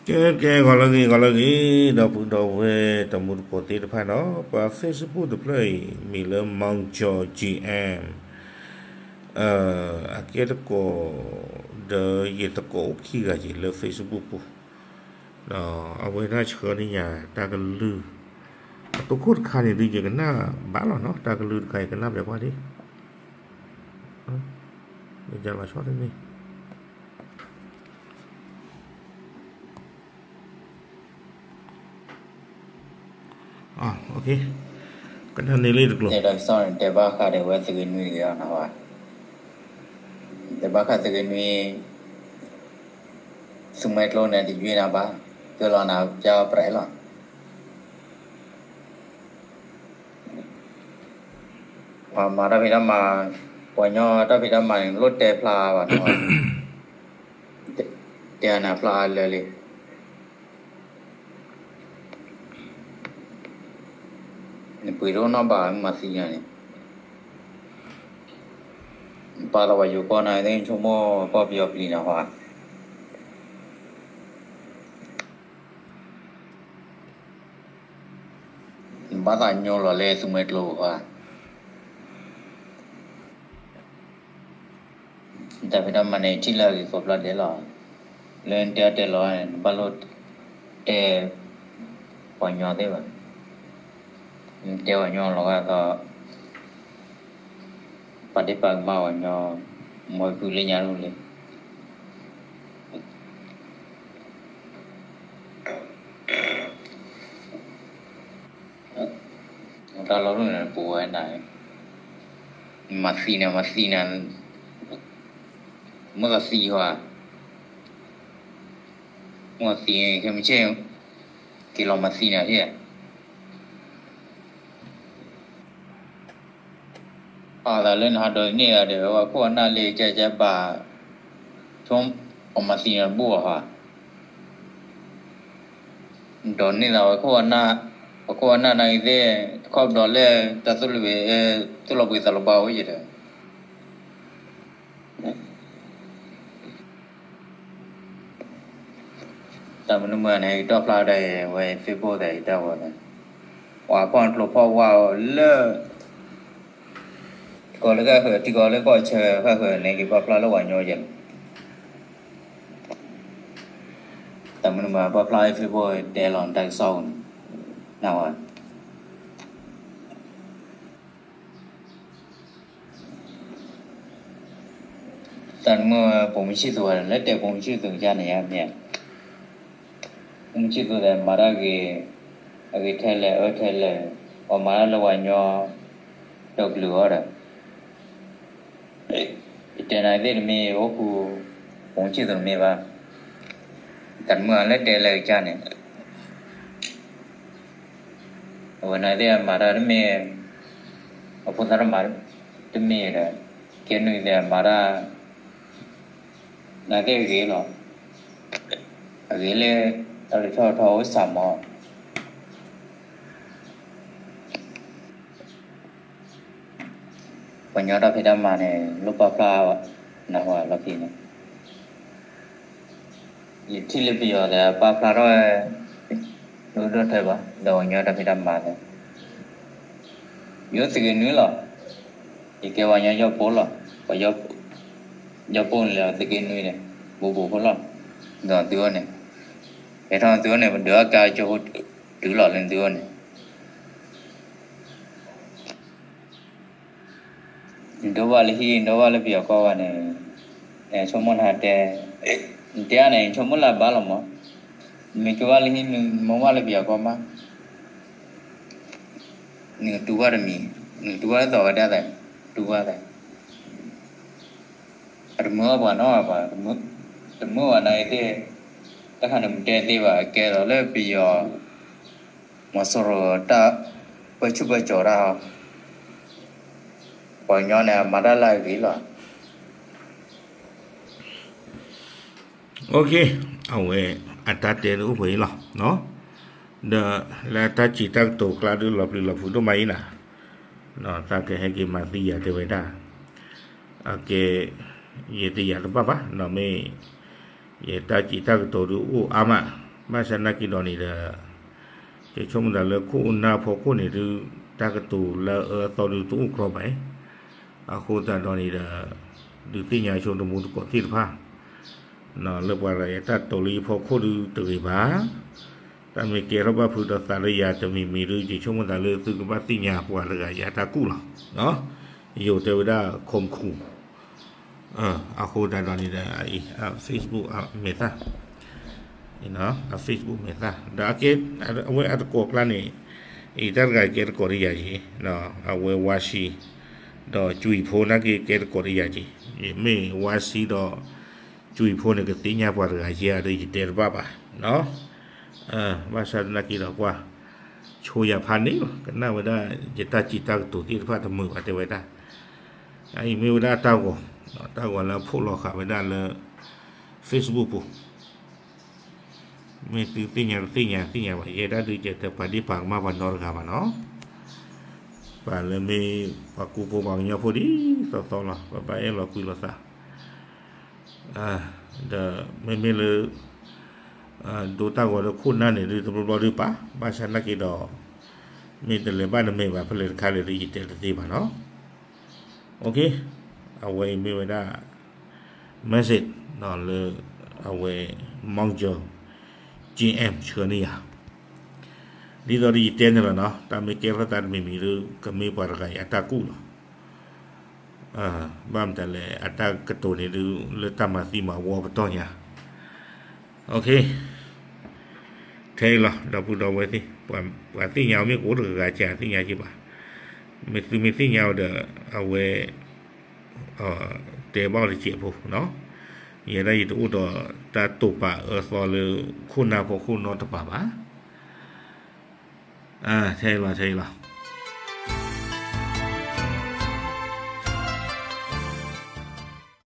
ကဲ ကဲ ဂီၤလၢအဂ့ၤ ဂီၤလၢအဂ့ၤ ဒီပုၢ်ဒီဝဲၢ်တံၤသကိးသ့ၣ်တဖၣ်နီၤ, ပှၤ Facebook တဖျၢၣ်အံၤ မ့ၢ်လၢ မီၣ်ကၠီၣ် G M အကဲသကိး ဒီးယသကိးအိၣ်ခံဂၤက့ၤလၢ Facebook ပူၤ, ဒီးအဝဲဒၣ်ဆှၢန့ၢ်ယၤတၢ်ကလုၢ်, အတိခိၣ်တခါန့ၣ်ဒုး ယကနၣ်ဘၣ်လီၤနီၤ, တၢ်ကလုၢ်တခါ ယကနၣ်ပျဲကွၢ်ဒံး မ့ၢ်လီၤဆီတမ့ၢ် ကနၣ်န့ၢ်လံတကျိၤ, တဲဘၣ်ဃးဒီးဝဲသုးက့နွံတဂ့ၤအီၤနီၤ, တဲဘၣ်ဃးသုးက့နွံ, သုးမွဲကျိန့ၣ် တယွ့နၤဘၣ်, ကလီၤနၤပျါပြဲးလီၤ. ပှၤမၤတၢ်ဖံးတၢ်မၤ, ပှၤကညီတၢ်ဖံးတၢ်မၤန့ၣ် လိၣ်တဲဖျါဘၣ်နီၤ, တဲနၤဖျါလၢာ်လံ. နပှ့ၤတအိၣ်နီတဘျီ မၤသံနၤန့ၣ်, ပာ်လီၤဝဲယိၤကီၢ်နၤသ့ၣ် ဆိကမိၣ်ကီၢ်ပယီၤပျံၤနၤဟါ နဘၣ်သးညိလီၤလၢသုးမွဲကျိဧါ, တၢ်ဖံးတၢ်မၤန့ၣ် ထံၣ်လၢအဂ့ၤကိးဖျၢၣ်ဒဲးလီၤ. လၢနတဲအီၤတဲလီၤ နဘၣ်လိၣ်တဲပှၤကညီသ့ၣ်ဘၣ်, နတဲပှၤကညီလီၤဂာ်ဒီး ပာ်ဒ့ၣ်ပာ်ကမၣ်ပှၤကညီ, မ့ၢ်ဖုလၢညါဒၣ်လဲၣ်. တၢ်လီၤဒိၣ်န့ၣ် ပဝဲဒၣ်, မၤသံနၤ မၤသံနၤ, မ့ၢ်ကသံဟါ, မ့ၢ်ကသံခဲမုၢ်ဆ့ၣ်, က့ၤလီၤမၤသံနၤဟ့ၣ် အသးလၢနဟးဒိးန့ၢ်ဂၤဒီး ပှၤခိၣ်အနၢ်လၢကကဘၣ်, ဆိအမၤသံနၤတဘူၣ်အီၤဟါ, ဒိးန့ၢ်သးဝဲခိၣ်အနၢ်, ပှၤခိၣ်အနၢ်နၤအံၤသ့ၣ်, တခီဘျီလၢ တၢ်သူၣ်လၢဝဲ, သူၣ်လီၤဘှံးသးလီၤဘှါအိၣ်ယဲၢ်ဒီး တၢ်မနုၤမနုၤန့ၣ် ယတီၣ်ဖျါဒီးဝဲ Facebook ဒီးယတၢ်ဝဲန့ၣ်, ပှၤဖီၣ်ကျိဖီၣ်ဝါလၢ ထံကီၢ်လၢကၢၢ်ဃၢၤ ထံကီၢ်လၢကီၢ်ဆၢဃၢၤဃၢၤန့ၣ် က့ၤပာ်ဖျါလၢပှၤကညီယဲၢ်လီၤ. တၢ်မနုၤမနုၤပာ်ဖျါလၢ Facebook တဲလီၤနတၢ်ကစီၣ်ပူၤန့ၣ်, နဝဲ တၢ်မုၢ်ပိာ်မုၣ်ဆံၣ်သူးဝဲ လၢတဲပိာ်မုၣ်ဆံၣ်သူးကစၢ်န့ၣ်ယါမ့ၢ်, ပိာ်မုၣ်ဆံၣ်သူးဒီးမၤတၢ်ဂ့ၤ, အဂ့ၤထဲလဲၣ်အၢထဲလဲၣ်, ပှၤမၤတၢ်လၢပှၤကညီ ဒီးကလုာ်အီၤဒီး ယတဲနၤသ့ၣ်တမ့ၢ်အိၣ်ဃူ, ပိာ်မုၣ်ဆံၣ်သူးတမ့ၢ်ဘၣ်, တၢ်မုၢ်အလၢတဲလၢကစၢ်န့ၣ် အဝဲနၤသ့ၣ်မၤတၢ်တမ့ၢ်, အဖိသၣ်တမၤတမ့ၢ်ဒီး, ကဲနုာ်သ့ၣ်မၤတၢ်, နၤသ့ၣ်အဂ့ၤလီၤ, အဂ့ၤလၢ တၢ်လၢထီၣ်ထီၣ်အိၣ်စၢ်မီၤ ပှၤကညီတၢ်ဖံးတၢ်မၤန့ၣ် လိၣ်ပာ်ဖျါနၢ်ဟူလီၢ်ခံန့ၣ်, ယထံၣ်လၢပယီၤဒီးပာ်ဖျါထီၣ်ဝဲ ဒိၣ်ဒိၣ်ထဲဘၣ် ဒီးပှၤကညီတၢ်ဖံးတၢ်မၤန့ၣ်, ယအိၣ်သုးက့နွံလီၤ, ယကဲပှၤကညီယီၢ်ပိၢ်လီၤ, ပှၤယီၢ်ပိၢ်န့ၣ်လၢသုးက့နွံန့ၣ် ဘူးဘူးဖိလီၤ, ဒီးသုအိၣ်န့ၣ်, ဟဲထီၣ်သုအိၣ်န့ၣ် ပဒုးအီၣ်ကါကၠိဖိတုၤလီၤလၢသုအိၣ်န့ၣ် နဒိဘၣ်လၢဟံၣ် နဒိဘၣ်လၢပယီၤကီၢ်ဘၣ်န့ၣ်, ဆိကမိၣ်နတဲ, နတဲအါန့ၣ် နဆိကမိၣ်လၢအဘၣ်လီၤမး, နမ့ၢ်ကဲဘၣ်လၢဟံၣ် နမ့ၢ်ဘၣ်လၢပယီၤကီၢ်မး, နကတူၢ်ဘၣ်တမံၤ, နကတူၢ်ဘၣ်လၢသီဝဲဒၣ်သး, တူၢ်ဘၣ်သး, အတမုာ်ဘၣ်ပှၤနီတဂၤဘၣ်, တမုာ်ဘၣ်နၤအံၤသ့ၣ်, တၢ်ခါန့ၣ်မ့ၢ်တဲသ့ဘၣ် ကဲလီၤလၢပယီၤ မီၤစိရိၤတၢ်ပၢဆူၣ်ပၢစိးတၢ်, ပှၤကညီန့ၣ် အမၤတၢ်လၢအဂ့ၤလီၤ. Okay, အဝဲအတၢ်တဲဒ်အိၣ်ပှဲၤအံၤလီၤ. ဒီးလၢတၢ်စံးတၢ်ကတိၤကျါဒ်လီၤပျံၤလီၤဖုးဒိၣ်မးအံၤနၤ, တၢ်ကဟဲက့ၤမၤသံယၤတဲဝဲဒၣ်, အကဲ, ယတယာ်တဘၣ်ဘၣ်, မ့ၢ်ယတၢ်စံးတၢ်ကတိၤဒ်အိၣ်အါမး ဘၣ်ဆၣ်နာ်က့ဒီးန့ၣ်ဒီး ယဆိကမိၣ်သးလၢခိၣ်နၢ်ဖီခိၣ်န့ၣ်ဒုး တၢ်ကတိၤလၢအအၢအသီဒုးတအိၣ်ကြီဘၣ်အံၤ, အဃိသတးဒီးန့ၣ်ဒီး ဒုးသ့ၣ်ညါဆိတမူသကိးသ့ၣ်တဖၣ် လၢပှၤတဂၤအံၤအတၢ်တိာ်လၢယဖီခိၣ်ဒုးတဂ့ၤဘၣ်. တၢ်မ့ၢ်ကဲထီၣ်ဘၣ်ဖုးဒီးသးလၢယၤတမံၤမံၤဒုး ယဆိကမိၣ်သးလၢသုကဘၣ်သ့ၣ်ညါပှၤတဂၤအံၤအတၢ်ကူၣ်လီၤ. ယိၤတဲဝဲဒၣ် ข่มขู่ အဃိသတးဒီးန့ၣ်ဒီး အ Facebook အမဲာ်သၣ် အ Facebook မဲာ်သၣ် ဒီးအကဲ အဝဲအတကိးကျါန့ၣ် အံၤတၢ်တဂၤကဲတကိးတယၤက့ၤ အဝဲဝါဆံ ဒီးကွံာ်ဖိနာ်က့ကဲတကိးတယၤက့ၤ မ့ၢ်ဝါဆံဒီးကွံာ်ဖိန့ၣ် ကသ့ၣ်ညါပှၤတဂၤယဲၢ်ဒီးယတဲတဘၣ်ဘၣ် ဘၣ်ဆၣ်သနာ်က့ဒီးကွၢ် ဆိယၤဖးန့ၣ်လီၤ ကနၣ်ဝဲဒၣ်ယတၢ်စံးတၢ်ကတိၤသ့ၣ်တဖၣ်တမုာ်ဘၣ်တဲဝဲဒၣ် အအံၤမ့ၢ်ဝဲဒၣ်တၢ်ဂီၤ တၢ်ဂီၤလၢအဖိးလီၤဃာ်ဝဲဒၣ်လၢ Facebook ပူၤ မ့ၢ်သုသ့ၣ်ညါတသ့ၣ်ညါသ့ၣ်ညါဘၣ် ယဲဒၣ်ဒုးကဲတပာ်ဒ့ၣ်ပာ်ကမၣ်ပှၤနီတဂၤဘၣ်နီၤ ပှၤလၢမ့ၢ်ပှၤကူဖိပှၤကညီဖိဒ်သိးသိးလီၤ ပဘၣ်အဲၣ်လီၤကွံလိာ်သး ဒီးမ့မ့ၢ်လၢ ဒိတၢ်ဂီၤလၢခိၣ်နၢ်န့ၣ်ဒုးတဘျီဘျီဒုးပာ် ဘၣ်ဆၣ်နာ်က့ဒီး မ့ၢ်တလဲၤဘၣ်နမဲာ်ဘၣ်ဖဲလဲၣ်တခါလဲၣ်ဒုးယတဲတသ့ဘၣ်နီၤ OK အဝဲအံၤမ့ၢ်ဝဲဒၣ် message လၢ အဝဲ မီၣ်ကၠီၤ ကၠ့အဲၣ် ဆှၢန့ၢ်ယၤ ဒ်သိးဒီးယတဲန့ၣ်လီၤနီၤ တၢ်မ့ၢ်ကဲထီၣ်သးတမံၤမံၤဒုး ကမ့ၢ်ပှၤတဂၤအံၤအတၢ်ကူၣ်လီၤ ဘၣ်မတၤလဲၣ် အတၢ်ကတိၤန့ၣ်ဒုး လၢတၢ်မၤသံမၤဝီပတီၢ်ညါ OK ထဲအံၤလီၤ ဒီပုၢ်ဒီဝဲၢ်သ့ၣ် ပှၤသ့ၣ်ညါအီၤမ့ၢ်ကအိၣ်တဂၤဂၤကသ့ၣ်ညါက့ၤဘၣ် မ့ၢ်သုမ့ၢ်သ့ၣ်ညါအီၤဒီး အဝဲ တဲဘၣ်အီၤတစဲးဖိနီၤ ယဲဒၣ်ယတအိၣ်ဒီးတၢ်တိာ်ပာ်အၢသီလၢ ခိၣ်နၢ်ဖီခိၣ်နီတပၤဘၣ် ထဲအံၤလီၤ ထဲအံၤလီၤ